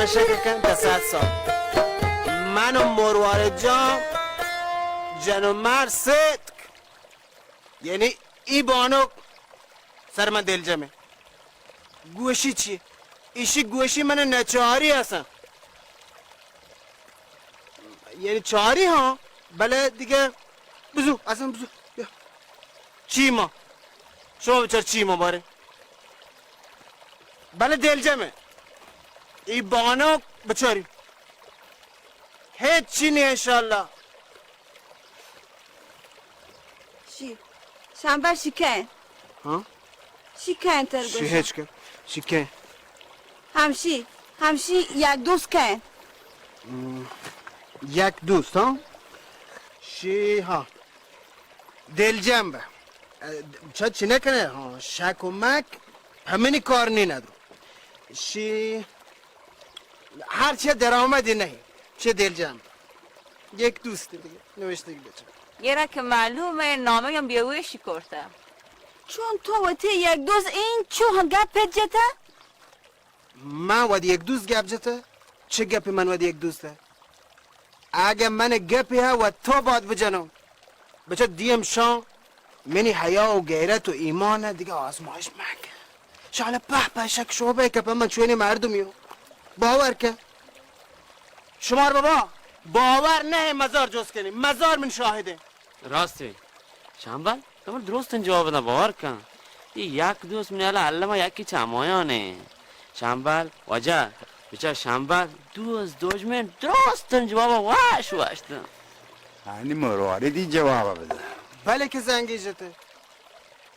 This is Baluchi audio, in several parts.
شکر کن تا صد سال. من و مروارید جان، جن و مرد ستک. یعنی ای بانک سر من دلجمه. گوشی چی؟ ایشی گوشی من نچاری هستن. یعنی چاری ها، بله دیگه بزو، اصلاً بزو. بیا. چی ما؟ شما بچار چی ما باره؟ بله دلجمه. ای بانک بچاری. هیچ چی نی انشاءالله. شی. شنبه شکن. ها؟ شکن تر شی گوشم. هیچ کن. شکن. همشی. همشی یک دوست کن. م، یک دوست، ها؟ شی، ها. دلجم به. اه، چه چی نکنه، ها؟ شک و مک همینی کار نی ندرو. شی هر چه درآمدی نهی، چه دلجم. یک دوست دیگه، نوشتگی بچه. گره که معلومه، نامه هم بیوشی کرته. چون تو وتی یک دوست این چو گپ جته؟ من وتی یک دوست گپ جته؟ چه گپی من وتی یک دوسته؟ اگه من گپی ها و تو باد بجنم، بچه دیم شان منی حیا و غیرت و ایمان دیگه آزمایش مکن. شاله په په شک شعبه که په من چونی مردمی. باور کن. شمار بابا، باور نه مزار جست کنی. مزار من شاهده. راسته. شنبل، تو من درستن جواب دن، باور کن. ای یک دوست من الا علما یکی چمایانه. شنبل، واجه، بچار شنبل، دوست دشمن درستن جواب واش واشتن. هانی مرواریدی جواب بده. بله که زنگی جته.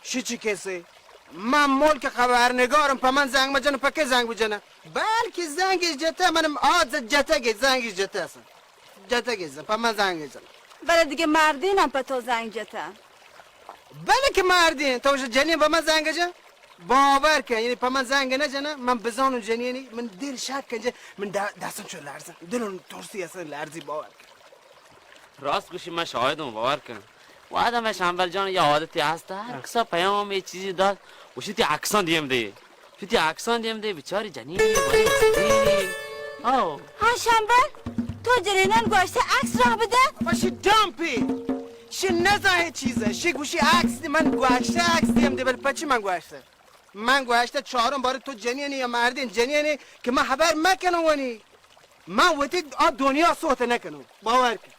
شی چی کسی؟ من ملک خبرنگارم، په من زنگ مجنه، په که زنگ بجنه؟ بلکه زنگش جته، منم آز جته که زنگش جته اصلاً. جته که زن، په من زنگ جنه. بله دیگه مردینم په تو زنگ جته. بله که مردین، تو جنین په من زنگ جن؟ باور کن، یعنی په من زنگ نجنه، من بزانم جنینی، من دل شک کن جه، من د-، دستم چو لرزن، دلم ترسی اصلاً لرزی، باور کن. راست گوشی، من شاهدم، باور کن. وعده من شنبل جان، یه عادتی هست، هر کسا پیام یه چیزی داد، گوشی تی عکسان دیم ده. تو تی عکسان دیم ده، بیچاری جنین، ولی مستی. آو. ها شنبل، تو جنینان گوشته عکس راه بده؟ بابا شی ڈمپی. شی نزاهه چیزه. شی گوشی عکس دی، من گوشته عکس دیم ده، بل پچی من گوشته؟ من گوشته چهارم بار تو جنینی یا مردین جنینی که من خبر مکنم ونی. من وتی آ دنیا سوت نکنم. باور کن.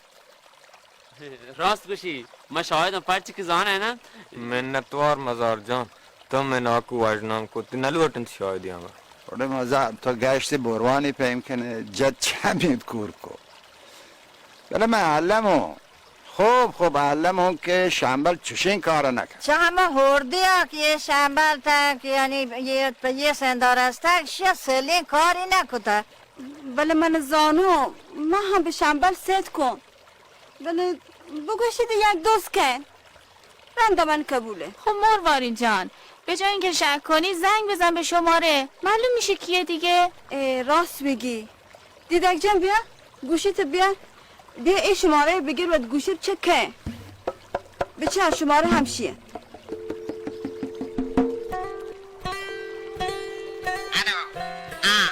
راست گوشی، من شاهدم پرچی که زانه نه. منتوار مزار جان، تو من آکو وژنان کت، نلوٹنت شاهدی همه. اوڑے مزار، تو گشت بوروانی پیم کنے، جد چمیت کور کو. بلے من علمو. خوب، خوب، الم اوں کہ شمبل چشیں کار ء نہ کن. چہ ہما ہوردیا کہ اے شمبل تک، یعنی اے پہ اے سندار استگ، شیا سلیں کاری نہ کتگ. بلے من زانوں، من ہم بہ شمبل سد کوں. بلے بگوشیت یک دوست کن. رند من قبولے. خب مرواری جان، بہ جای اینکہ شک کنی، زنگ بزن بہ شمارے. معلوم میشه کیه دیگه. اے، راست میگی. دیدک جان، بیا، گوشیت بیا، بیا اے شمارہ بگر، وت گوشیت چک کئے. بچار، شمارہ ہمشی انت. الو. ہاں.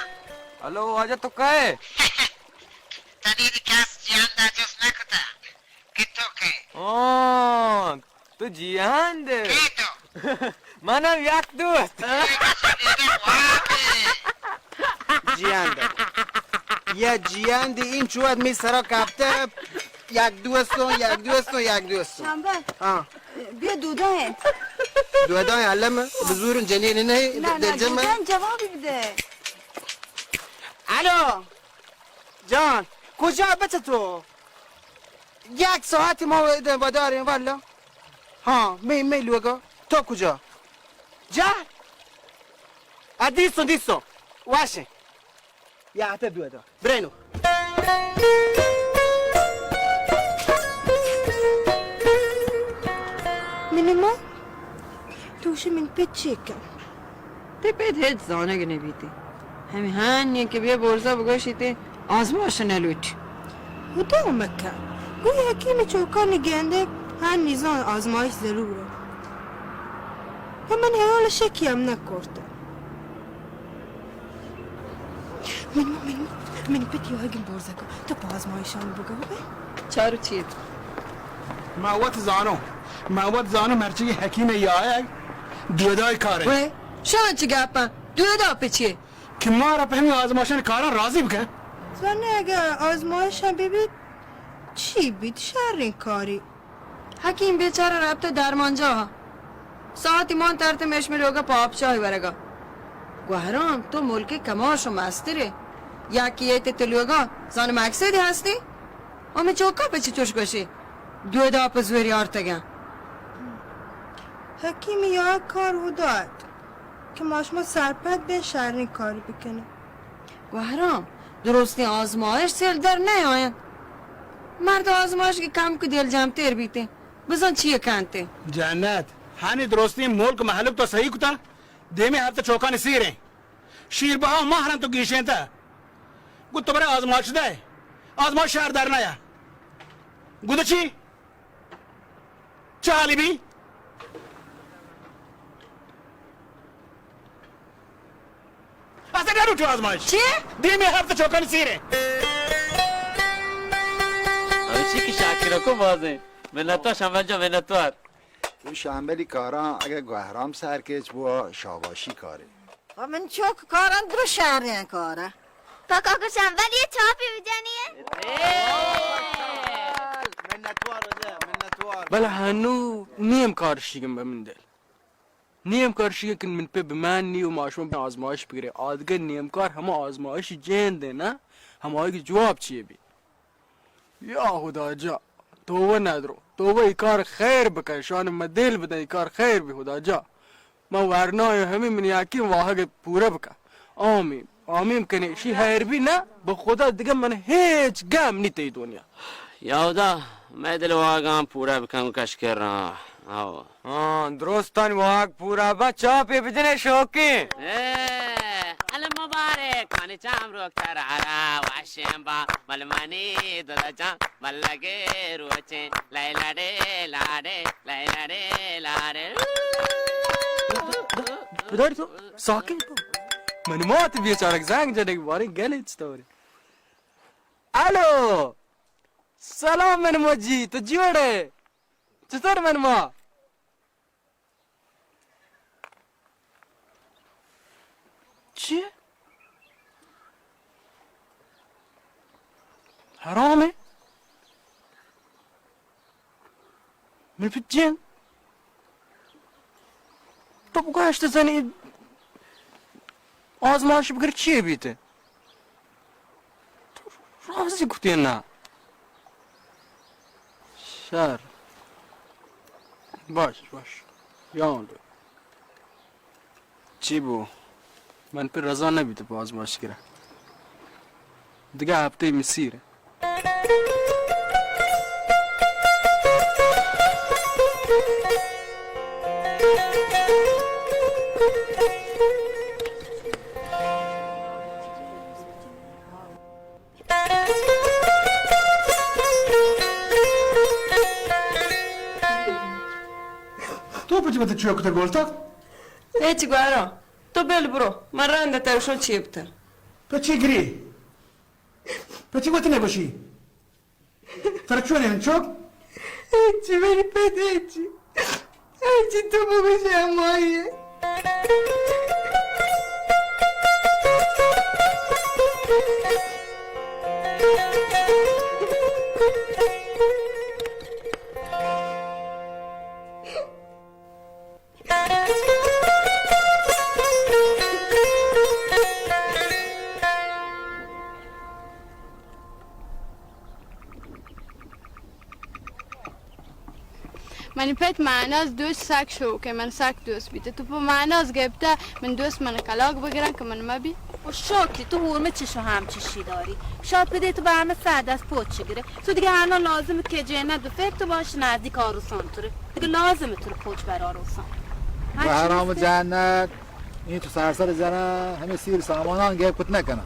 الو، واجہ تو کئے؟ تنی کس جیان دا جست نہ کتا کہ تو کئے؟ ہاں، تو جیان دے. کئے تو؟ من ہم یک دوست. جیان دے. یا جیان دے، این چوت می سرا کپتہ. یک دوستوں، یک دوستوں، یک دوستوں. شمبل. ہاں. بیا دودا انت. دودا انت، الم بزورن جنین نہیں، نہ، نہ، دلجم. دودا انت، جوابی بدے. الو. جان، کجا بچ تو؟ یک ساعتی ما وداریں واللہ. ہاں، می، می لوگا. تو کجا؟ جا؟ آ، دیستوں، دیستوں. واشیں. یا ات دو دا. برینو. منی ما، تو شی من پچ چیک کن. تئی پت ہچ زانگ نہ بیت. ہمے ہانی کہ بیا برزا بگوشیت، آزمایش نہ لوٹی. ہدا مکن. گوں یکے مئے چوکانی گندگ ہانی زان آزمایش ضرور انت. پہ من ہیال شکی ہم نہ کرت. من، من، من پتی آگی برزگا، تو پہ آزمائشان بگو بے۔ چارو چیت؟ ما وت زانو، ما وت زانو مرچی حکیم یایگ دودا کارے۔ وے، شان چی گپا؟ دودا پچے؟ کہ مارا پہ ہمیں آزمائشان کاران راضی بکن۔ زانے اگہ آزمائشان ببیت، چی بیت؟ شریں کاری۔ حکیم بیچارہ رپتہ درمانجاہ ء۔ ساعتی مان ترتہ میش ملوگا پاپچاہی ورگا۔ گوہرام، تو ملک کماش و مسترے۔ یکی ایت تلوگا زان مقصدی ہستی؟ ہمیں چوکا پہ چی چوش گوشی؟ دو دا پہ زوری آرتگا۔ حکیم یا کار ہدایت کہ ما شما سرپد بین شرین کاری بکنی۔ گوہرام، درستیں آزمائش سیل در نیاینت۔ مرد آزمائش کہ کم کہ دل جمع تیر بیتے۔ بزن چیئے کنتے؟ جنت، ہنی درستیں ملک مہلوک تو صحیح کتا۔ دیمی ہفتہ چوکانی سیریں۔ شیر بہا مہرن تو گیشینتا۔ گو تو برے آزمائش دے۔ آزمائش شہر در نیا۔ گو تو چی؟ چہ حالی بی؟ اصلاً نہ لوٹو آزمائش۔ چی؟ دیمی ہفت چوکانی سیرے۔ ہمیشی کہ شاکر کو بازیں۔ منتوار شمبل جان، منتوار۔ تو شمبلی کاراں اگہ گوہرام سرکیچ بوا، شاباشی کارے۔ و من چوک کاراں درو شہریں کارا۔ پکا کو شمبل یہ چاپی بجنی ہے۔ منتوار، منتوار۔ بلے ہنو نیم کار شیگم بہ من دل۔ نیم کار شیگم کہ من پہ بمانی و ما شما آزمائش بگرے۔ آدگہ نیم کار ہما آزمائش جین دے نا، ہمائی کہ جواب چیے بی۔ یا خدا جا، توبہ ندرو، توبہ ای کار خیر بکن، شان ما دل بدن ای کار خیر بی خدا جا۔ ما ورنایاں ہمے منی یکیں واہگ پورا بکن۔ آمین۔ آمین کنے، شی ہیر بی نہ، بہ خدا دگہ من ہیچ گم نی تئی دنیا۔ یا خدا، مئے دل واہگاں پورا بکن کش کراں۔ آو۔ ہاں، درستانی واہگ پورا با، چاپے بجنے شوقیں۔ اے، المبارک، منی چام روک ترارا، واشیں با، مل منی دل جان۔ ملگے روچیں، لے لاڑے لاڑے، لے لاڑے لاڑے۔ بداری تو، ساکن تو۔ من مات بیچارگ زنگ جنگ باریں گلے چطورے؟ الو، سلام من مجی، تو جوڑے؟ چطور من ما؟ چی؟ حرامے؟ من پت جن؟ تو بگوشت زنی آزمائش بگر چی بیتے؟ تو راضی کتے نا؟ شر۔ باش، باش۔ یاون دو۔ چی بو؟ من پر رضا نبیت پہ آزمائش گرا۔ دگہ ہفتے مسیر۔ تو پچی وتی چوک تے گولتا؟ ہچ گوارا، تو بل برو، من رند تر شو چیپتا۔ پچی گری؟ پچی وتی نگوشی؟ ترا چون انت چک؟ ہچی منی پت، ہچی۔ ہچی تو بگوش ہمائی ء۔ منی پت معناز دوست سک شوکه، من سک دوست بیته. تو په معناز گپته من دوست من کلاک بگرن که من مبی. و شوکی تو هورمه چی شو همچی شی داری؟ شاید بده تو به همه سر دست پوچ گیره. تو دیگه الان لازمه که جنت به فکر تو باش نزدیک آروسان تو ره. دیگه لازمه تو رو پوچ بر آروسان. هر چی بهرام گفته؟ جنت، این تو سرسر زنه همه سیر سامانان گپ کت نکنه.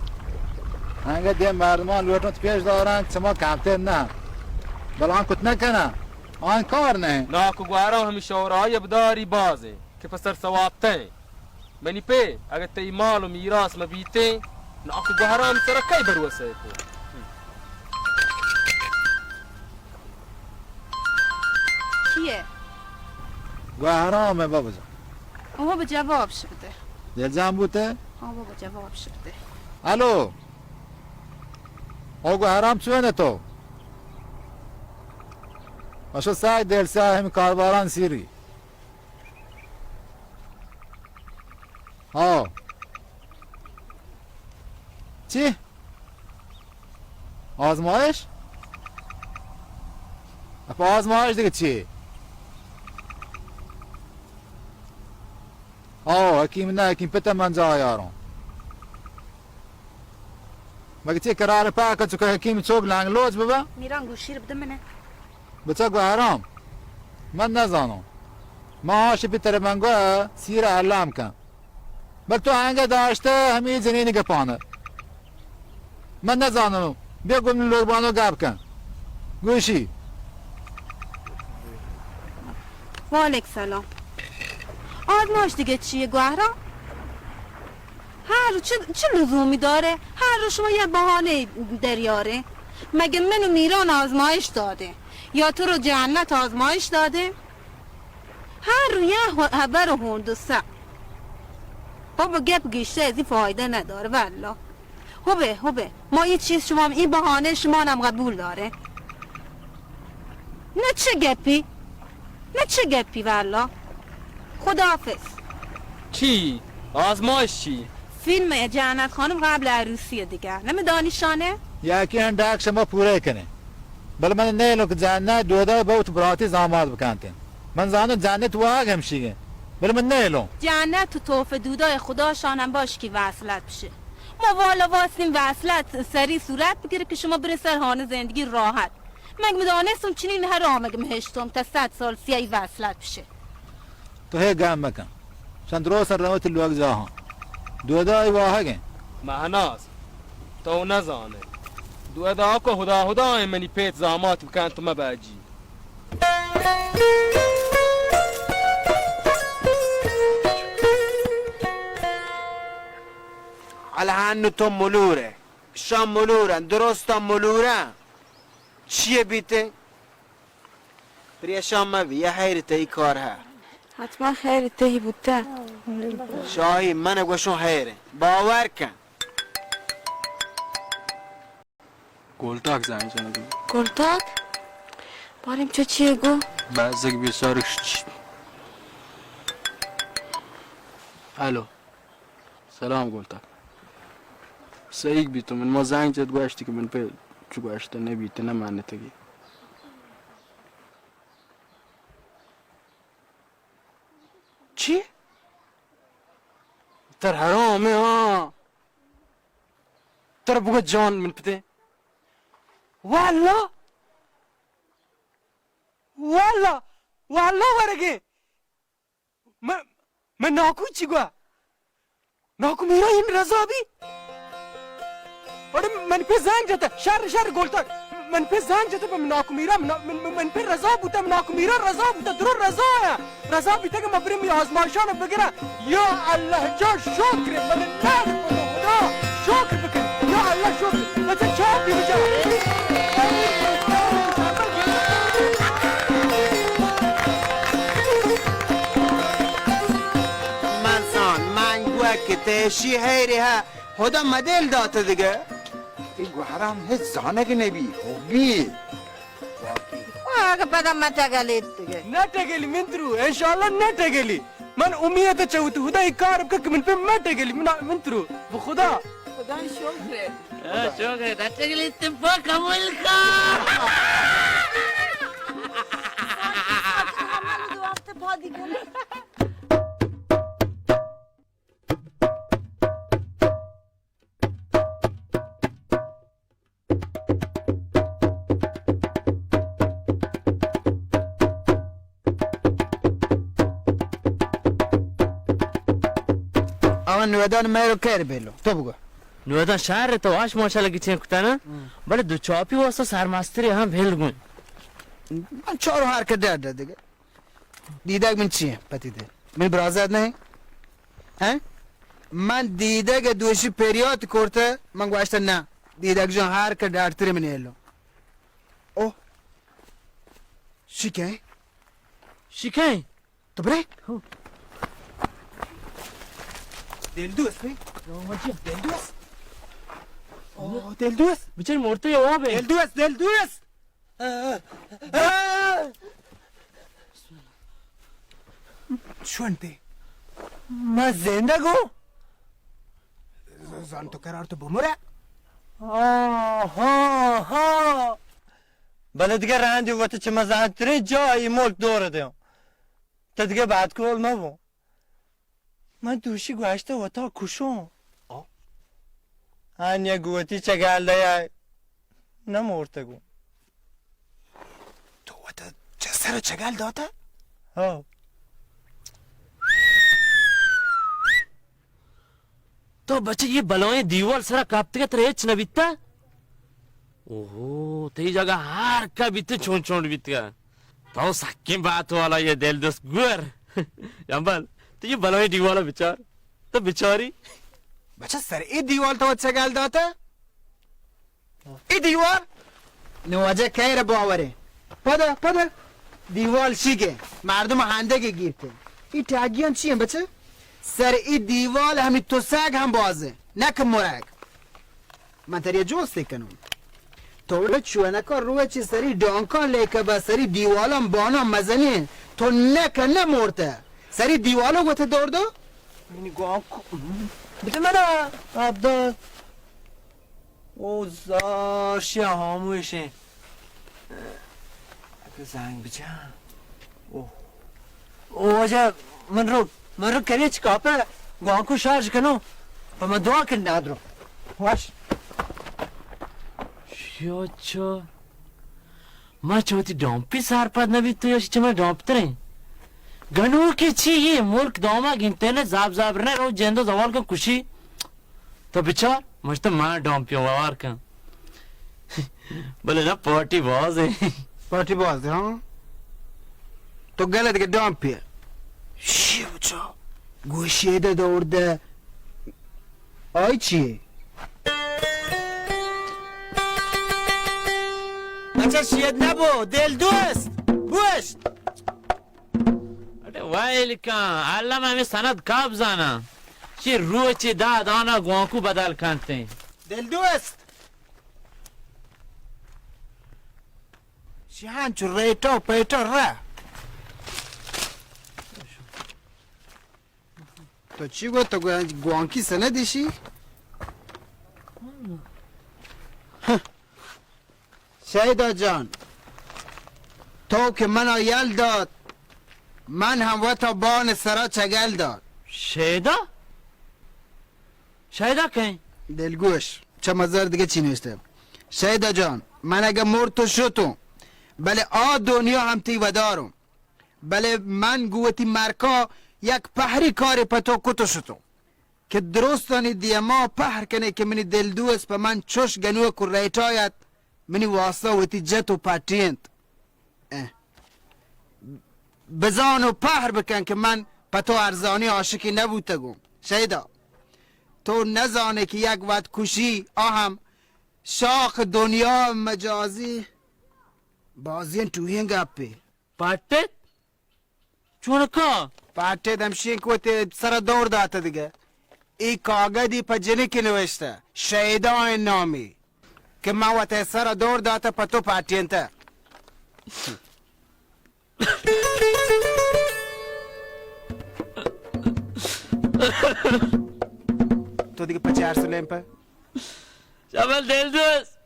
انگه دیم مردمان لوٹنت پیش دارن، چما کمتر نه. بلان کت نکنه. آن کار نه. ناکو گوهرام همی شورای بداری بازه که پسر ثوابته. منی پی، اگه تئی مال و میراث مبیتیں، ناکو گوهرام سر کئی بروسه کو؟ کیه؟ گوهرام بابا جان. او بابا جواب شده. دلجان بوته؟ او بابا جواب شده. الو. او گوهرام چونه تو؟ اشو سای دل سای هم کارباران سیری. ها. چی؟ آزمایش؟ اپا آزمایش دیگه چی؟ آه، حکیم نه، حکیم پته من جا یارم. مگه چی قرار پاک چکا حکیم چوک لانگ لوچ ببا؟ میران گوشیر بده منه. بچا گوهرام، من نزانم. ما آش پیتر من گوه سیر علام کن. بل تو آنگه داشته همی جنین گپانه. من نزانم. بیا گم لوربانو گپ کن. گوشی. وعلیک سلام. آزمایش دیگه چیه گوهرام؟ هر رو چه، چه لزومی داره؟ هر رو شما یه بهانه دریاره. مگه من و میران آزمایش داده؟ یا تو رو جنت آزمایش داده؟ هر رو یه هو-، هبر و هوند و سه. بابا گپ گیشته از این فایده نداره والله. هوبه، هوبه. ما این چیز شما هم، این بهانه شما هم قبول داره. نه چه گپی؟ نه چه گپی والله؟ خداحافظ. چی؟ آزمایش چی؟ فیلم جنت خانم قبل عروسی دیگه. نمی‌دانی شانه؟ یکی هم ڈاک شما پوره کنه. بل من نیلو که جنت دودا بوت براتی زاماد بکنتن. من زانو جنت واگ همشیگه. بل من نیلو. جنت و توف دودای خدا شانم باش کی وصلت بشه. ما والا واستیم وصلت سری صورت بگیره که شما برین سر هانه زندگی راحت. مگه می‌دانستم چنین حرامه که مهشتم تا صد سال سیاهی وصلت بشه. تو هی گم مکن. چند روز سر روت لوگ جاهان. دودا ای واهگه. مهناز، تو نزانه. دودا کو هدا هدا منی پیت زامات بکن تو مباجی. الهن تو ملوره. شام ملورن، درستا ملورن. چیه بیته؟ پریشان مبی، یه خیر تئی کار ها. حتما خیر تئی بوته. شاهی، من گوشون خیره. باور کن. گلتاک زنگ زنگ. گلتاک؟ باریم چه چیه گو؟ بزگ بیسارش چی؟ الو. سلام گلتاک. سہیگ بیتو من ما زنگ جت گوشتی کہ من پہ چو گوشتہ نہ بیت نہ مانتگی. چی؟ تر حرام ہے ہاں. تر بگو جان من پتے. واللہ. واللہ. واللہ ورگے. من، من ناکو چی گوا؟ ناکو میرا این رضا بی؟ اڑے من پہ زنگ جتا، شر، شر گولتر. من پہ زنگ جتا پہ ناکو میرا، من، من، من پہ رضا بوتا، ناکو میرا رضا بوتا، درو رضا آیا. رضا بیتا کہ مبرم آزمائشان بگرا. یا اللہ جان شکر، من نار خدا، شکر بکن. یا اللہ شکر، بچہ چاہ پی بچہ. من زان، من گوه که تشی حیری ها، خدا مدل دات دیگه. این گوهرام هیچ زانگ نبی، حبی. آگه پدا متگلیت دیگه. نه تگلی من ترو، انشاءالله نه تگلی. من امید چوت خدا ای کار بکن که من پہ مہ ٹگلی، من، من ترو. بہ خدا. خدا شکر. ہاں، شکر. ٹگلی تپا قبول کا. آوان نودان مہر و کیر بیلو. تو بگو. نودان شہر تو آش ماشاءاللہ گچین کتانا. ہم. بلے دو چاپی واسطہ سرمستری ہم بھیل گون. من چارو ہر کدے اڈا دیگه. دیدگ من چیه؟ پتی دے. من برازت نه؟ ہاں؟ من دیدگ دوشی پریات کرته، من گوشته نه. دیدگ جان هر که ڈاکتر من ایلو. اوه. شکین؟ شکین؟ تو برے؟ هو. دلدوست، بی؟ دلدوست؟ اوه، دلدوست؟ بچار مرته یا وابه؟ دلدوست، دلدوست! چون تی؟ من زندگ اوں؟ زان تو قرار تو بمرے؟ آها، ها. بلے دگہ رندی وت چہ مزنترین جاہ ای ملک دور دیوں. تو دگہ بدکول مبو. من دوشی گوشتہ وتا کشوں. آ؟ آنیا گوتی چگل دیا نہ مورتگوں. تو وتا چہ سر چگل داتا؟ ہاں. تو بچہ یہ بلائیں دیوال سرا کپتگے ترا ہچ نہ بیتا؟ اوہو، تئی جگہ ہر کا بیتے چون چون بیتگا. تو سکیں بات والا یہ دلدوست گور. جمبل، تو یہ بلائیں دیوالا بچار. تو بچاری. بچہ سر ای دیوال تو چگل داتا؟ ای دیوال؟ نو واجہ کئے را باورے؟ پدا، پدا. دیوال شیگے، مردم ہندگے گیرتے. ای ٹاگیان چی ہیں بچہ؟ سر ای دیوال ہمی تو سگ ہم بازے، نہ کہ مرگ. من تریا جوستے کنوں. تو چونکا روچی سری ڈانکان لیکہ با سری دیوالان بانان مزنی، تو نہ کہ نہ مورتہ. سری دیوالو گوتے دور دو. منی گوانکو. بده من آب داد. او زار شیا خاموشیں. اگه زنگ بجن. او. او واجہ من رو، من رو کریچ کاپے گوانکو شارژ کنوں. پہ من دعا کن نادرو. واش. شیا چا؟ ما چہ وتی ڈامپی سرپد نہ بیت تو یا چہ من ڈامپ تریں. گنوکی چی یہ ملک دامگ انترنت زاب زاب رنے رو جندو زوال کن کشی. تو بچار، مشت من ڈامپی وار کن. بلے نہ پارٹی باز ہے. پارٹی باز ہے، ہاں. تو گلت کہ ڈامپی. شی بچا. گوشی دے دور دے. آئی چی؟ اچھا شید نبو، دل دوست. گوشت. اڑے ویل کن، الم ہمیں سند کاب زانا. چی روچی داد آنا گوانکو بدل کنتے. دل دوست. شی ہنچو ریٹو پیٹو را. تو چی گو؟ تو گو-، گوانکی سندیشی؟ ہہ. شیدا جان، تو کہ منا یل دات، من ہم وتا بان سرا چگل دات. شیدا؟ شیدا کئے؟ دلگوش، چہ مزار دگہ چی نوشتہ. شیدا جان، من اگہ مرت و شتوں، بلے آ دنیا ہم تی وداروں. بلے من گوں وتی مرکا یک پہری کارے پہ تو کت و شتوں کہ درستانی دیما پہر کنے کہ منی دل دوست پہ من چوش گنوک و ریٹایت منی واسطہ وتی جت و پٹینت. اہ. بزان و پہر بکن کہ من پہ تو ارزانی عاشقی نبوتگوں. شیدا، تو نزانے کہ یک وت کشی آ ہم شاخ دنیا مجازی بازین ٹوہین گپے. پٹت؟ چونکا؟ پٹت ہمشین کہ وتی سرا دور داتہ دگہ. ای کاگدی پہ جنکی نوشتہ، شیدا نامی، کہ من وتی سرا دور داتہ پہ تو پٹینتہ. تو دگہ پچار سلیم پہ. شابل دل دوست.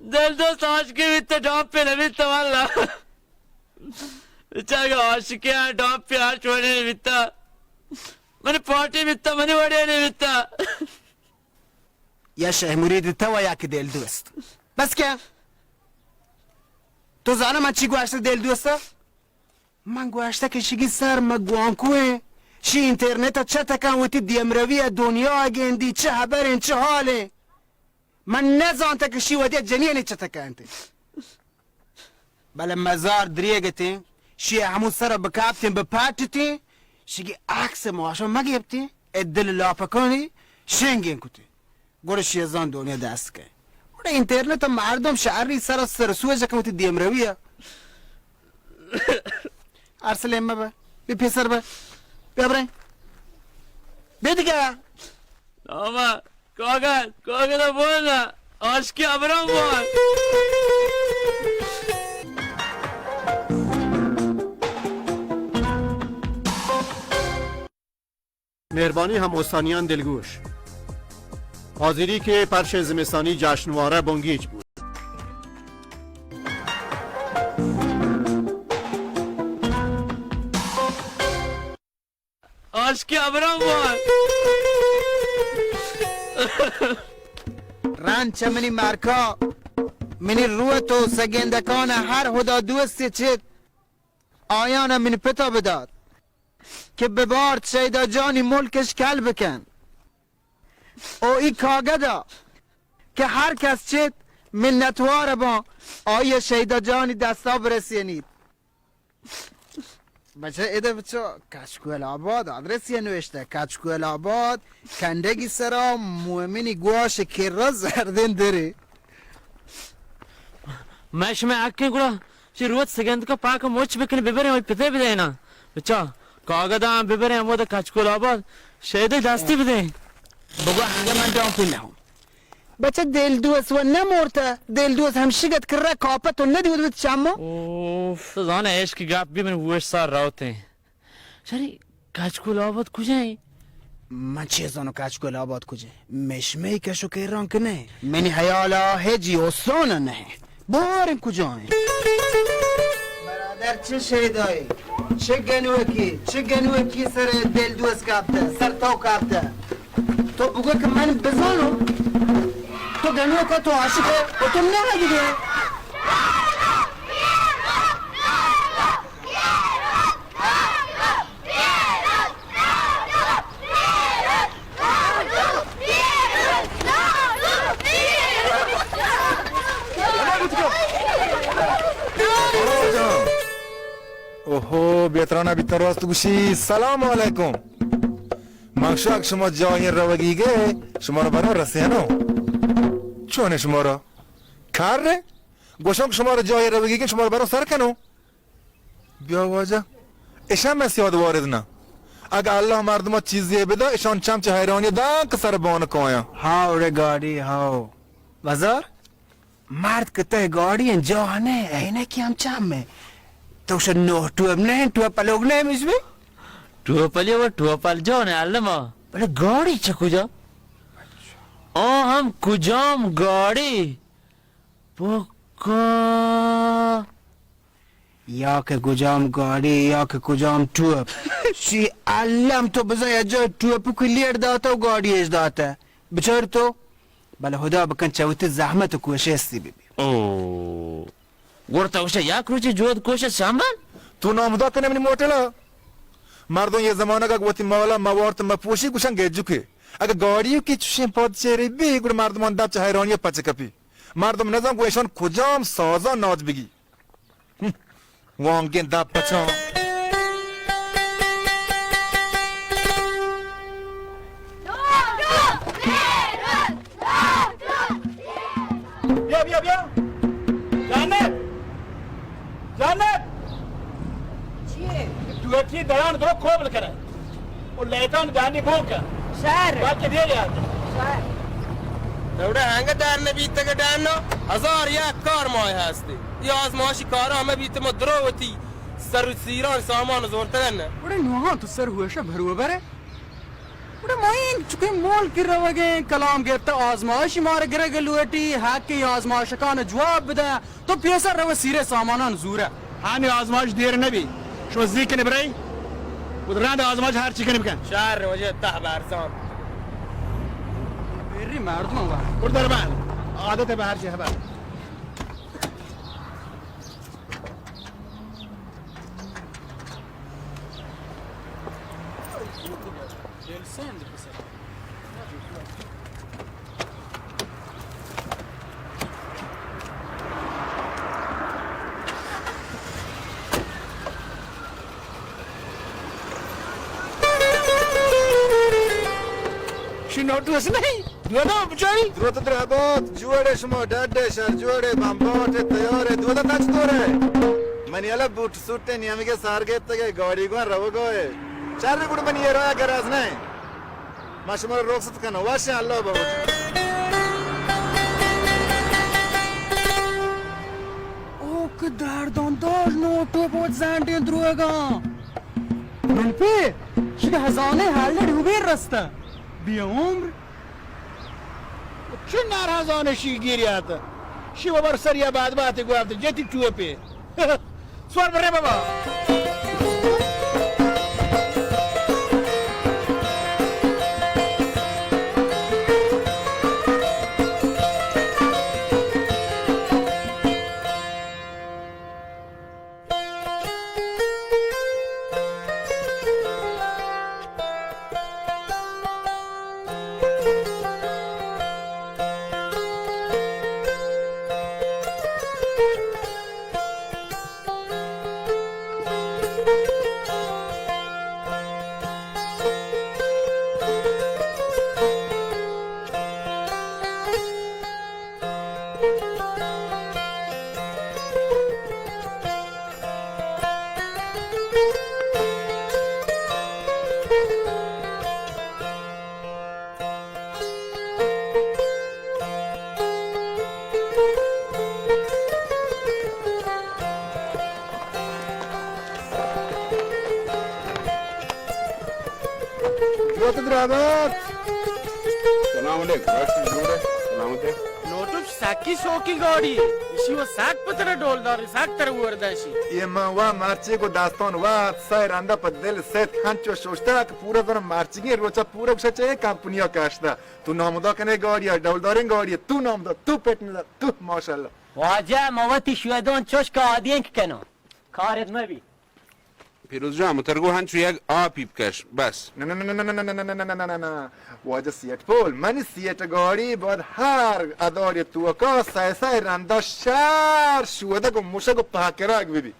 دل دوست عاشقی بیتا، ڈامپی نبیتا واللہ. بچارگا عاشقی آ ڈامپی آ چوڑی نبیتا. من پارٹی بیتا، منی وڑی نبیتا. یا شہ مرید تو و یا کہ دل دوست. بس کیا؟ تو زانا من چی گوشت دل دوست؟ من گوشتہ کہ شگی سر مہ گوانکو ایں، شی انترنت ء چہ تکاں وتی دیمروی ء دنیا ء گندی، چہ ہبر ایں، چہ حال ایں۔ من نہ زانتہ کہ شی وتی جنینے چہ تکاں انت۔ بلے مزار دریگ اتیں، شی ہمو سر ء بکاپتیں، بپاٹتیں، شگی عکس ماشا مہ گپتیں۔ اے دل لاپکانی شنگیں کتی۔ گڑا شیزان دنیا دست کن۔ گڑا انٹرنت ءَ مردم شہری سر سر سوج کن وتی دیمروی ءَ۔ ارسلیں مبہ۔ بی پیسر بہ۔ بیا بریں۔ بیا دگہ۔ آما، کاغذ، کاغذ بول نا۔ عاشقی ابرم بول۔ مہربانی ہم استانیان دلگوش۔ حاضری کہ پرش زمستانی جشنوارہ بنگیج بود۔ عاشقی ابرم بول۔ رند چہ منی مرکا، منی روت و سگندکان ہر ہدا دوستی چت۔ آیان ءَ من پتا بدات کہ ببارت شیدا جانی ملکش کل بکن۔ او ای کاگدا کہ ہر کس چت منتوار باں، آئی شیدا جانی دستا برسینیت۔ بچہ ادا بچہ کچکول آباد آدرسی نوشتہ، کچکول آباد کنڈگی سرا مومنی گواش کرا زردین دری۔ میں شمئے حق ایں گڑا چہ روت سگندکا پاک مچ بکن ببریں وتی پتے بدینا۔ بچا کاگداں ببریں ہمودا کچکول آباد شیدے دستی بدیں۔ بگو ہنگے من ڈاں پہ نہ ہوں۔ بچہ دل دوست و نہ مورتا، دل دوست ہم شگت کرا کاپت و نہ دیود بت چمو۔ اوف، تو زانے عشق گپ بھی من وش سار روتیں۔ شری، کچکول آباد کجا ایں؟ من چے زانوں کچکول آباد کجا ایں؟ مشمئی کش و کیران کہ نہ ایں؟ منی حیالا ہجی استان نہ ایں۔ باریں کجا ایں؟ برادر چہ شیدائی، چہ گنوکی، چہ گنوکی سر دل دوست کپتہ، سر تو کپتہ۔ تو بگو کہ من بزانوں، تو گنوکا تو عاشق ئے و تو نہ دیگہ۔ اوہو، بیترانا بیتر راست گوشی، سلام علیکم۔ من گوشاں کہ شما جاہیں روگی گئے، شما را برا رسینو۔ چون شما را؟ کار رے؟ گوشاں کہ شما را جاہیں روگی گئے، شما را برا سر کنو۔ بیا واجہ، اشاں میں سیاد وارد نہ۔ اگہ اللہ مردمہ چیزی بدا، اشان چم چہ حیرانی داں کہ سر بان کایاں۔ ہاو رے گاڑی، ہاو۔ بازار؟ مرد کہ تہ گاڑی انت، جاہ نہ، عینکی ہم چم انت۔ تو شہ نوہ ٹوپ نہ انت، ٹوپلوگ نہ مش بی؟ ٹوپلی و ٹوپل جان علما۔ بلے گاڑی چہ کجا؟ آ ہم کجام گاڑی؟ پکا۔ یا کہ کجام گاڑی، یا کہ کجام ٹوپ۔ شی علم تو بزاں یا جا ٹوپ کو لیڑ داتا و گاڑی اش داتا۔ بچار تو۔ بلے ہدا بکن چہ وتی زحمت و کوشستی ببی۔ او، گڑ تو گوشے یک روچے جہد کوشست شامل؟ تو نامدا کنے منی موٹلا۔ مردم یہ زمانگ اگہ وتی مالا موارت مپوشی گوشن گجوکے۔ اگہ گاڑی کی چوشیں پاد چیرے بی گڑ مردمان دپ چہ حیرانی پچ کپی۔ مردم نزان گو ایشان کجام سازا ناج بگی۔ وانگیں دپ پچاں۔ بیا، بیا، بیا۔ جانب! جانب! چیے؟ ٹوٹی دران درو کوبل کرے۔ او لیٹان گانی بوکا۔ شہر۔ بلکہ دیر یار۔ شہر۔ توڑا ہنگا در نبیتگ ڈانو، ہزار یک کار ماہ ہستی۔ یہ آزمائشی کارا ہمیں بیت ما درو وتی سر و سیران سامان زورتگن۔ گڑا نوہاں تو سر ہوشا بھرو برے۔ گڑا ما این چکے مول کی روگیں کلام گپتا آزمائشی مارا گرگ لوٹی، حق ای آزمائشکان جواب بدا۔ تو پیسر رو سیرے سامانان زورہ۔ ہانی آزمائش دیر نبی۔ شما زی کنے برای۔ خود رند آزمائش ہر چی کنے بکن۔ شہر وجہ تہ برزان۔ بری مردم ہوا۔ خود در بند۔ عادت بہ ہر چی خبر۔ تو اس نہیں؟ دودا بچاری؟ دروت درہبات، جوڑے شما، ڈڈے شر جوڑے، بمباٹے تیارے، دودا تا چطورے؟ منی حالا بوٹ سوٹ نیمگے سار گیتگے، گاڑی گوان روگا ہے۔ چر گڑ منی یہ راہ گراز نہیں۔ ما شما را رخصت کنو، واشیں اللہ بہوت۔ او کہ دردان دار نوٹو بہت زنڈیں دروگاں۔ من پہ شد ہزانے حل ڈوبے رستہ۔ بی عمر۔ چون نارہزانے شی گیریات۔ شی ببر سریا بعد بات گوافت جتی ٹوپے۔ سوار برے بابا۔ جوت درابات۔ سلام علیکم، بس جوڑ ئے، سلامت ئے۔ نوٹو سکی شوقی گاڑی ئے، اشی و سک پتر ڈولدار ئے، سک تر ورداشی۔ یہ من وا مرچی کو داستان وا سای رندا پہ دل ست ہنچو شوشتا کہ پورا زن مرچیگیں روچا پورا گوشا چے کمپنیا کاشتا۔ تو نامدا کنے گاڑی ئے، ڈولداریں گاڑی ئے، تو نامدا، تو پٹ ندا، تو ماشاءاللہ۔ واجہ ما وتی شودان چوش کہ آدینک کنو۔ کارت مبی۔ پیروز جان، مترگو ہنچو یک آپی بکش، بس۔ نہ، نہ، نہ۔ واجہ سیٹ پول، منی سیٹ گاڑی باید ہر اداری توکا سہ سہ رندا شر شودگ و مشگ و پہکرگ ببی۔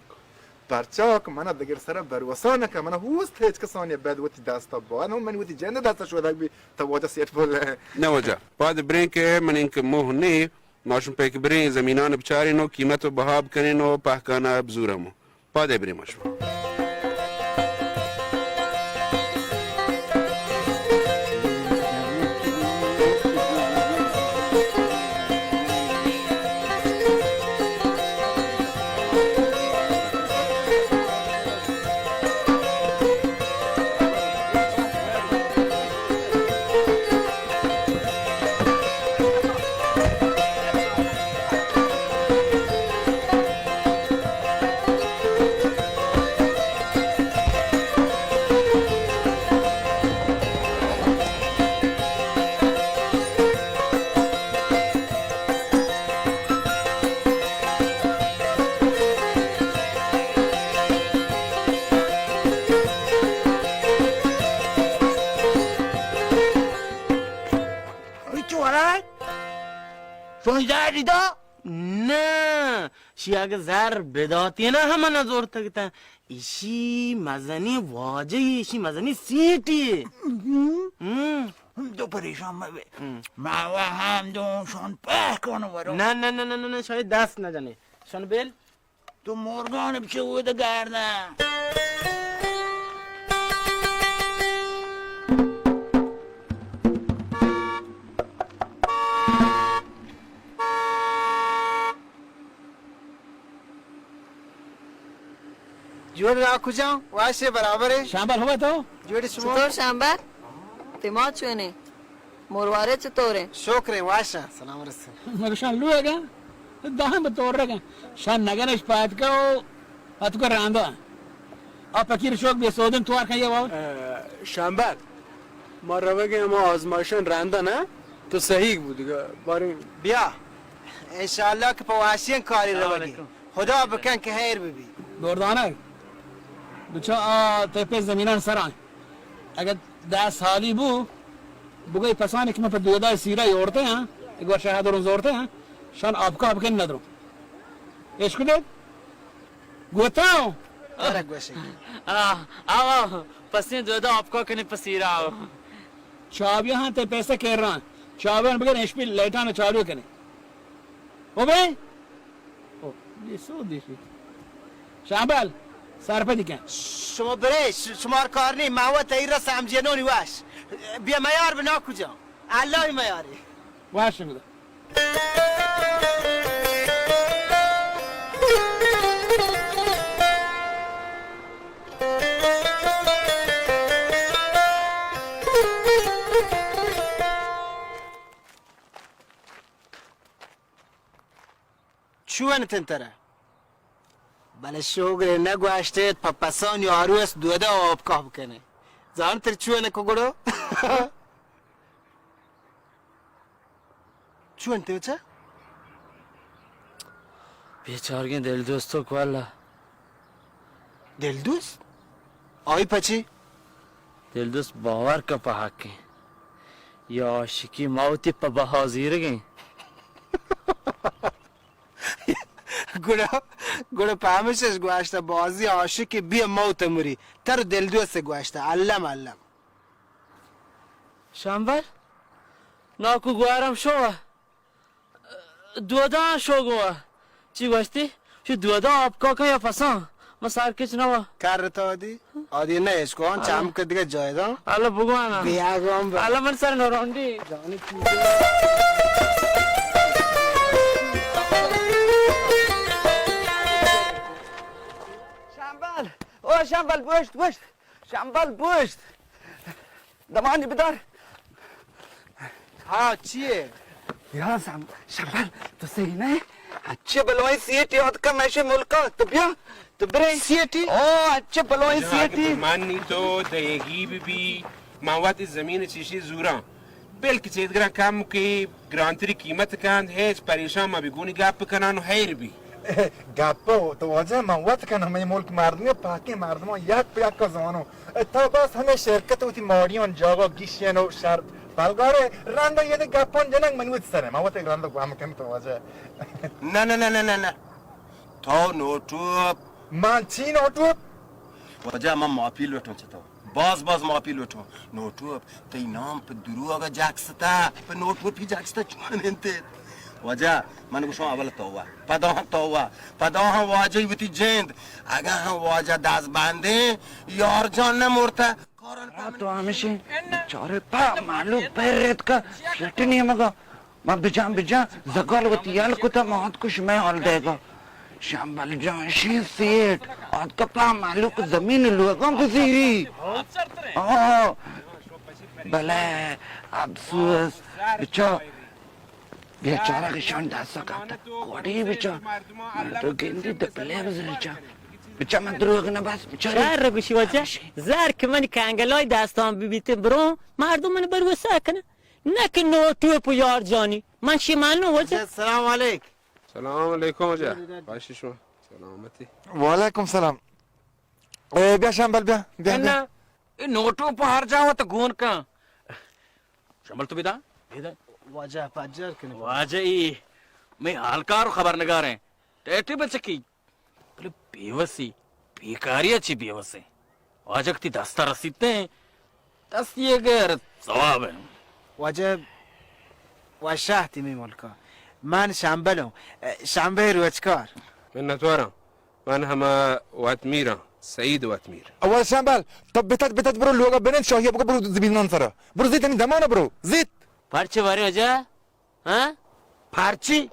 پرچا کہ منا دگر سرا بھروسہ نکن، منا اوست ہچ کسانی بد وتی دستا باید ہم منی وتی جند دستا شودگ بی، تا واجہ سیٹ پول۔ نہ واجہ، پاد برین کہ من انکہ موہ نے، ماشم پیک برین زمینان بچارین و قیمت و بہا بکنین و پہکانا بزورم و پادے برے ما شما۔ چو ہرائے؟ شونی زہری دا؟ نہ، شی اگہ زر بداتینا ہم نہ زورتگتاں۔ ایشی مزنی واجہ، ایشی مزنی سیٹی۔ ہم۔ تو پریشان مبے۔ ہم۔ ما و ہم دو شان پہکان ورو۔ نہ، نہ، نہ، نہ، نہ، نہ، شاید دست نہ جنے۔ شان بیل۔ تو مورگان بچہ اود گردن۔ جوڑ را کجا؟ واشے برابر ہے۔ شامبل ہوا تو؟ جوڑ شما؟ چطور شامبل؟ تی ما چونے؟ مروارے چطوریں؟ شکریں، واشاں، سلام رسے۔ مگشان لوگا دہن بہ تورگا شان نگنش پاتکا و اتکا راندا۔ آ پکیر شوک بے سودن توار کن یہ واو۔ اے، شامبل، ما روگیں ہما آزمائشان راندا نا، تو صحیح بودگا، باریں۔ بیا، انشاءاللہ کہ پہ واشیں کاری روگیں۔ خدا بکن کہ خیر ببی۔ دوردانگ، بچا آ تپے زمینان سرا۔ اگہ دہ سالی بو، بگئی پسانی کہ من پہ دودا سیرا یورتے ہاں، ایک بار شاہ درون زورتے ہاں، شان آپکا بکن ندرو۔ عشق دے؟ گوتا ہوں۔ آ، آ، آ، پسین دودا آپکا کنے پسیرا آو۔ چابیاں ہاں تئی پیسہ کیراں۔ چابیاں بگر ایش پی لائٹاں چالو کنے۔ او بھائی۔ او، یہ سو دیشی۔ شامبل، سرپدی کن۔ شما برے، ش-، شمار کار نہیں، ما و تئی را سمجھنونی واش۔ بیا میار بنا کجا۔ اللہ میاری۔ واش بدا۔ چون تنترا؟ بلے شوگرے نہ گوشتیت، پہ پسانی آروس دودا آبکاہ بکنے۔ زانتر چون کو گڑو؟ چون تے بچہ؟ بیچارگیں دل دوستو کو اللہ۔ دل دوست؟ آئی پچی؟ دل دوست باور کن پہ حقیں۔ یا عاشقی موتی پہ بہا زیرگیں۔ گڑا، گڑا پہ ہمشش گوشتہ، بازی عاشقی بیا موت مری۔ تر دل دوست گوشتہ، الم الم۔ شمبل، ناکو گوارم شو، دودان شو گوا۔ چی گوشتی؟ شو دودان آپ کاکا یا پسان؟ ما سار کچ نوا۔ کر تو دی۔ آدی نہ اشکو، آن چام کر دیگه جای دان۔ حالا بگوانا۔ بیا گام با۔ حالا من سر نورانڈی۔ جانی کی۔ شمبل، او شمبل، بوشت، بوشت۔ شمبل، بوشت۔ دمانی بدار۔ ہاں، چیے؟ یا سم-، شمبل، تو صحیح نہ؟ اچھے بلوئیں سیٹی آتکا میشے ملکا، تو بیا، تو برے۔ سیٹی؟ او، اچھے بلوئیں سیٹی۔ من نی تو دیگی بی بی، من وقت زمین چیشی زوراں۔ بلکہ چیدگراں کم کہ گرانتری قیمت کند، ہیچ پریشان مبی، گونی گپ کنن و حیر بی۔ گپ تو واجہ من وت کنم، مئے ملک مردمی پاکیں مردمان یک پہ یک زانو۔ تو بس ہمیں شرکت وتی ماڑیان جاگا گیشین و شر بلگارے، رندا یہ گپان جنگ من وت سرے، من وت رندا گم کن تو واجہ۔ نہ، نہ، نہ، نہ، نہ، نہ۔ تو نوٹوپ۔ من چی نوٹوپ؟ واجہ من ماپی لوٹوں چہ تو۔ باز باز ماپی لوٹوں۔ نوٹوپ، تئی نام پہ دروگ جاکستا، پہ نوٹوپی جاکستا چون انت؟ واجہ، من گوشوں اول توبہ، پدا ہم توبہ، پدا ہم واجہ وتی جند۔ اگاں ہم واجہ دست بندیں، یار جان نہ مرتا۔ کارن آ تو ہمیشی بیچارے پا مالو پر ریت کا فلٹ نیمگا۔ ما بجان بجان زگال وتی یل کتا، ما آتکو شمئے حال دیگا۔ شمبل جان شی سیٹ، آتکا پا مالوک زمین لوگاں گزیری۔ آہ، بلے افسوس، بچا بیچارہ کہ شان دستا کپتا۔ کوڑی بچا، من تو گندی دپلے بزرچا۔ بچا من دروگ نہ بس، بچا۔ شر گوشی واجہ، زر کہ من کنگلای دستان ببیت برو، مردم من بروسہ کنہ۔ نہ کہ نوٹوپ و یار جانی۔ من شی منو واجہ۔ سلام علیک۔ سلام علیکم واجہ۔ خوش شما۔ سلامتی۔ وعلیکم سلام۔ اے، بیا شمبل، بیا، بیا، بیا۔ نہ، اے نوٹوپ ہر جا وت گون کن۔ شمبل تو بیدا؟ بیدا۔ واجہ پجر کن۔ واجہ ای، میں حالکار و خبرنگار ہیں۔ ٹیٹی بچکی۔ بلے بیوسی، بیکاری ء چی بیوسیں؟ واجہ کہ تی دست ء رسیتیں، دست یہ غیر ثواب ہیں۔ واجہ وشاہ تی می ملکا۔ من شمبل ہوں، شمبے روچکار۔ منتواراں۔ من ہما واتمیراں، سعید واتمیر۔ اول شمبل، تو بتت، بتت برو لوگا بنند، شاہی بگو برو زمینان سرا۔ برو زیت ہمیں دمانا برو، زیت۔ پرچے بارے واجہ؟ ہاں؟ پرچی؟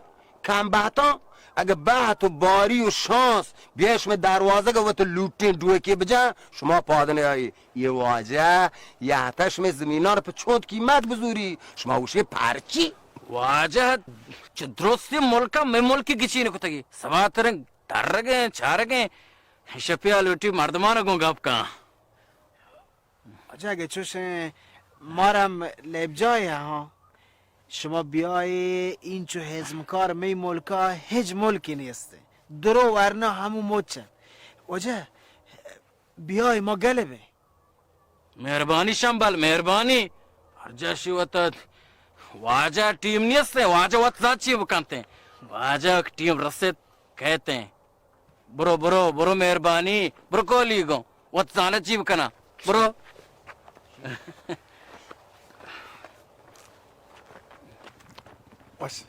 کم بہتاں، اگہ بہت و باری و شانس بیائے شمئے دروازگ ء وت لوٹیں ڈوکے بجاں، شما پاد نیائی۔ یہ واجہ، یہ ہتا شمئے زمینان پہ چونت قیمت بزوری، شما گوشے پرچی؟ واجہ، چہ درستی ملکا مئے ملکی گچین کتگی۔ سباتریں درگیں، چارگیں، شپیا لوٹی مردمان گوں گپ کن۔ اچھا، اگہ چوشیں، مارم لیبجاہ ہاں، شما بیائے، اینچو ہزمکار مئی ملکا ہچ ملکی نیستے۔ درو ورنا ہمو مچ انت۔ واجہ، بیائے ما گلے بیں۔ مہربانی شمبل، مہربانی۔ ہر جاشی وتا واجہ ٹیم نیستے، واجہ وت زانت چی بکنتے۔ واجہ ٹیم رسیت کہتے۔ برو، برو، برو، مہربانی، برو کولی گوں۔ وت زانت چی بکناں۔ برو۔ بس۔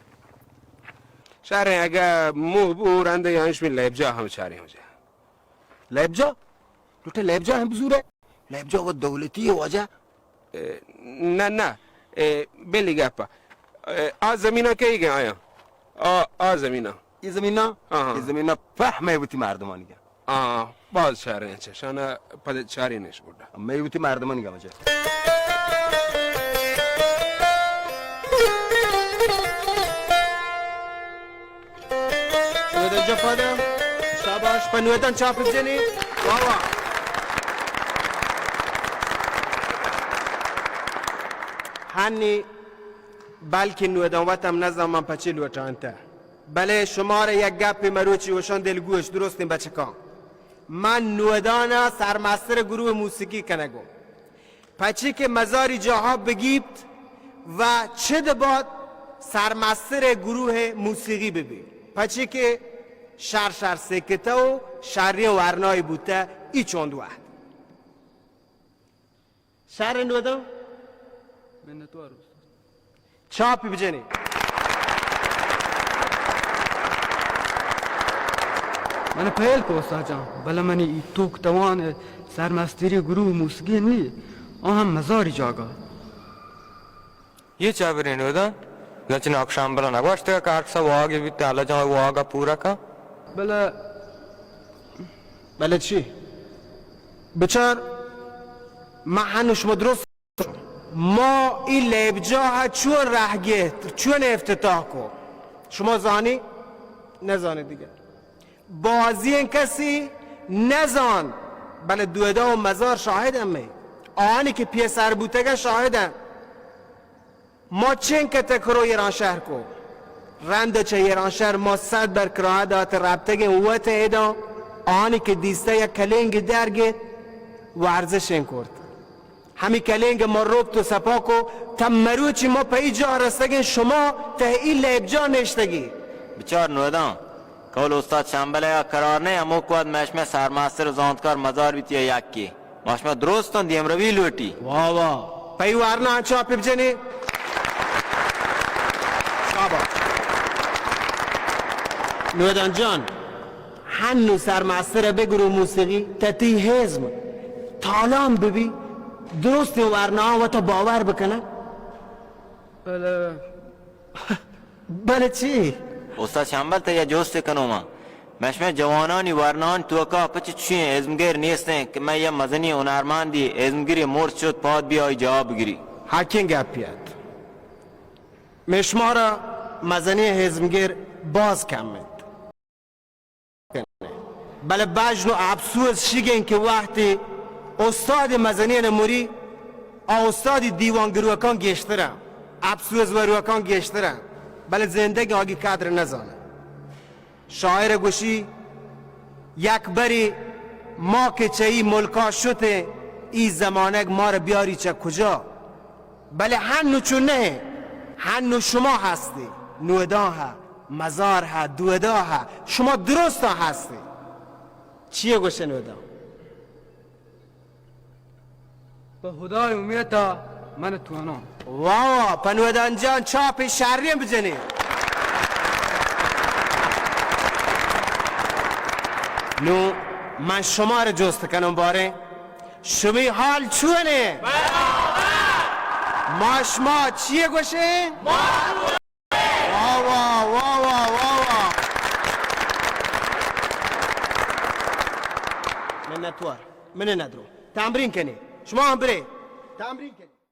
شریں، اگہ موہ بو رندے یا انش میں لیب جا ہم چاریں ہو جا۔ لیب جا؟ لوٹے لیب جا ہم بزورے؟ لیب جا وہ دولتی ہے واجہ۔ اے، نہ، نہ، اے، بلی گپا۔ اے، آ زمینہ کئی گئے آیا؟ آ، آ زمینہ۔ یہ زمینہ؟ ہاں، ہاں۔ یہ زمینہ پہ میں وتی مردمانی گا۔ آ، باز شریں چہ شانا پد چاری نش بوڈا۔ میں وتی مردمانی گا مجھے۔ نودان جان پادا، شاباش، پہ نودان چاپ جنی۔ واہ واہ۔ ہنی بلکہ نودان وت ہم نزان من پچی لوٹانتہ۔ بلے شمارا یک گپے مروچی وشان دلگوش درستیں بچکاں۔ من نودانا سرمستر گروہ موسیقی کنگو۔ پچی کہ مزاری جاہا بگیپت و چد بات سرمستر گروہ موسیقی ببی۔ پچی کہ شر شر سکتہ و شری ورنای بوتہ ای چوند وحد۔ شر نودان؟ منتوار استاد۔ چاپی بجنی۔ من پہل کو استاد جان، بلے منی ای توک توان سرمستری گروہ موسیقی نی، آ ہم مزاری جاگا۔ یہ چا برین نودان؟ زنچ ناکشان بلا نگوشتگا کہ ہر کسا واگی بیت، اللہ جان واگا پورا کن۔ بلے، بلے چی؟ بچار، ما ہنو شما درست، ما ای لیب جاہ چون رہ گیت، چون افتتاح کو؟ شما زانی؟ نزانی دیگه۔ بازین کسی نزان، بلے دودا و مزار شاہد ہمیں۔ آنی کہ پیسر بوتگا شاہد ہیں۔ ما چنکہ تکرو ایران شہر کو، رند چہ ایران شہر ما صد بر کرایہ دات رپتگیں وت ایدان، آنی کہ دیستہ یک کلینگ درگیت ورزش این کرت۔ ہمی کلینگ ما روپت و سپا کو، تا مروچی ما پہ ای جا رستگیں شما تہ ای لیب جا نشتگی۔ بچار نودان، قول استاد شمبلے قرار نے، ہمو کو اد مشمے سرمستر و زانتکار مزار بیت یا یکی۔ ما شما درستاں دیمروی لوٹی۔ واہ واہ۔ پئی وارنا چاپ بجنی۔ شاباش۔ نودان جان، ہنو سرمستر بگرو موسیقی، تتی ہزم تالان ببی، درست ورنا وتا باور بکنه۔ بلے۔ بلے چی؟ استاد شمبل، تئی یک جستے کنوں من۔ مئے شمئے جوانانی ورناہانی توکا پچ چوشیں ازمگر نیستیں کہ مئے یک مزنیں ہنرمندے ازمگری مرد شت پاد بیا آئی جاہ بگری؟ حقیں گپے ات۔ مئے شمارا مزنیں ازمگر باز کم انت۔ بلے بژن و اپسوز شیگیں کہ وہدے استاد مزنین مری آ استادی دیوان گروکان گیشترن، اپسوز وروکان گیشترن، بلے زندگی آگی قدر نزانن۔ شاعر گوشی، یک بری ما کہ چہ ای ملکا شتیں، ای زمانگ مارا بیاری چہ کجا؟ بلے ہنو چو نہ، ہنو شما ہستی، نودان ہا، مزار ہا، دودا ہا، شما درستاں ہستی۔ چیے گوشے نودان؟ پہ ہدای امیتا من تواناں۔ واہ واہ، پہ نودان جان چاپی شریں بجنی۔ نو من شما را جست کنم باریں۔ شمی حال چونے؟ ما شما چیے گوشیں؟ واہ واہ، واہ واہ، واہ واہ۔ منتوار، من ندرو۔ تمرین کنی۔ شما ہم برے۔ تمرین کنی۔